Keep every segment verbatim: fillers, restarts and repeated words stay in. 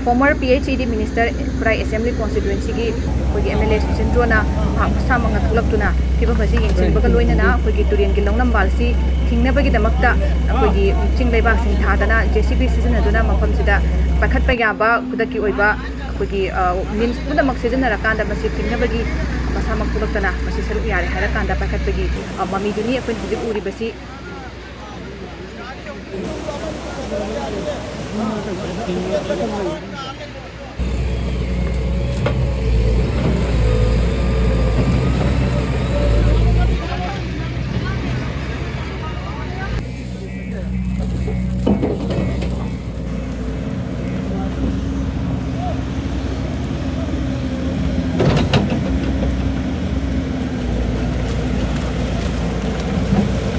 Former P H E ꯗꯤ minister ꯈꯨꯔꯥꯏ assembly ꯀꯣꯟꯁꯇꯤꯇ꯭ꯋꯦꯟꯁꯤꯒꯤ ꯑꯩꯈꯣꯏꯒꯤ M L A ꯁꯨꯁꯤꯟꯗ꯭ꯔꯣꯅ ꯃꯍꯥꯛ ꯃꯁꯥꯃꯛꯅ ꯊꯣꯛꯂꯛꯇꯨꯅ ꯐꯤꯕꯝ ꯑꯁꯤ ꯌꯦꯡꯁꯤꯟꯕꯒ ꯂꯣꯏꯅꯅ ꯑꯩꯈꯣꯏꯒꯤ ꯇꯨꯔꯦꯟꯒꯤ ꯂꯧꯅꯝꯕꯥꯜꯁꯤ ꯊꯤꯡꯅꯕꯒꯤꯗꯃꯛꯇ ꯑꯩꯈꯣꯏꯒꯤ ꯆꯤꯡ ꯂꯩꯕꯥꯛꯁꯤꯡ ꯊꯥꯗꯅ ꯖꯦ ꯁꯤ ꯕꯤ ꯁꯤꯖꯤꯟꯅꯗꯨꯅ ꯃꯐꯝꯁꯤꯗ ꯄꯥꯏꯈꯠꯄ ꯌꯥꯕ ꯈꯨꯗꯛꯀꯤ ꯑꯣꯏꯕ ꯑꯩꯈꯣꯏꯒꯤ ꯃꯤꯟꯁ ꯄꯨꯝꯅꯃꯛ ꯁꯤꯖꯤꯟꯅꯔꯀꯥꯟꯗ ꯃꯁꯤ ꯊꯤꯡꯅꯕꯒꯤ ꯃꯁꯥꯃꯛ ꯊꯣꯛꯂꯛꯇꯅ ꯃꯁꯤ ꯁꯔꯨꯛ ꯌꯥꯔꯦ ꯍꯥꯏꯔꯀꯥꯟꯗ ꯄꯥꯏꯈꯠꯄꯒꯤ ꯃꯃꯤꯗꯨꯅꯤ ꯑꯩꯈꯣꯏꯅ ꯍꯧꯖꯤꯛ ꯎꯔꯤꯕꯁꯤ꯫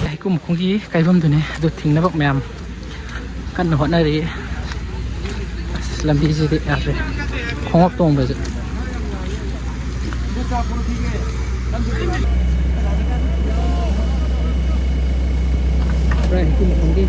ꯍꯩꯀꯨ ꯃꯈꯣꯡꯒꯤ ꯀꯥꯏꯐꯝꯗꯨꯅꯦ ꯑꯗꯨ ꯊꯤꯡꯅꯕ ꯃꯌꯥꯝ ꯀꯟꯅ ꯍꯣꯠꯅꯔꯤ꯫ ꯑꯁ, ꯂꯝꯕꯤꯁꯤꯗꯤ ꯌꯥꯗ꯭ꯔꯦ꯫ ꯈꯣꯡꯎꯞ ꯇꯣꯡꯕꯁꯦ꯫ ꯄꯨꯔꯥ ꯍꯩꯀꯨ ꯃꯈꯣꯡꯒꯤ꯫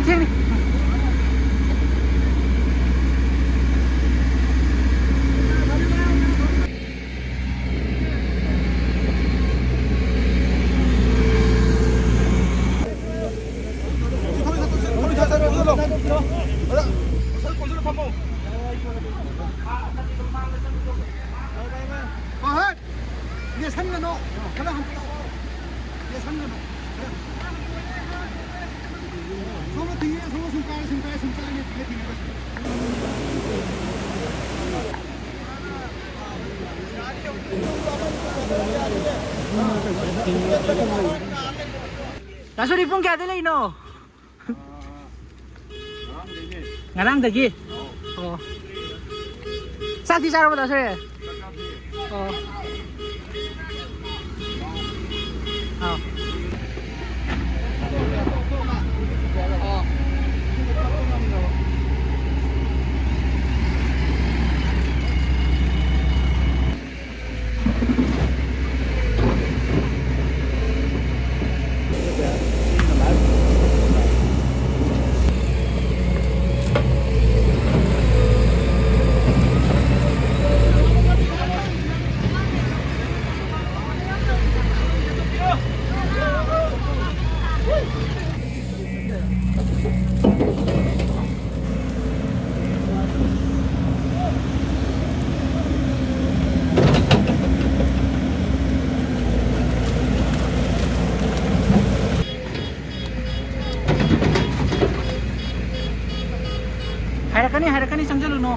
ꯊꯦꯡꯅꯤ꯫ ꯅꯦꯠꯁꯟꯒꯅꯣ꯫ ꯈꯔ ꯍꯟꯇꯣꯛꯑꯣ꯫ ꯅꯦꯠꯁꯟꯒꯅꯣ꯫ ꯁꯣꯝꯗ ꯊꯤꯡꯉꯦ, ꯁꯣꯝꯗ ꯁꯨꯝ ꯀꯥꯏꯔꯦ, ꯁꯨꯝ ꯀꯥꯏꯔꯦ, ꯁꯨꯝ ꯆꯠꯂꯒꯦ, ꯊꯤꯡꯉꯦ, ꯊꯤꯡꯉꯦ꯫ ꯗꯥ ꯁꯣꯔꯤ, ꯄꯨꯡ ꯀꯌꯥꯗ ꯂꯩꯅꯣ? ꯉꯔꯥꯡꯗꯒꯤ? ꯑꯣ꯫ ꯆꯥꯛꯇꯤ ꯆꯥꯔꯕꯣ, ꯗꯥ ꯁꯣꯔꯤ? ꯑꯣ꯫ ꯑꯥꯎ꯫ ꯍꯥꯏꯔꯛꯀꯅꯤ, ꯍꯥꯏꯔꯛꯀꯅꯤ, ꯆꯪꯁꯤꯜꯂꯨꯅꯣ꯫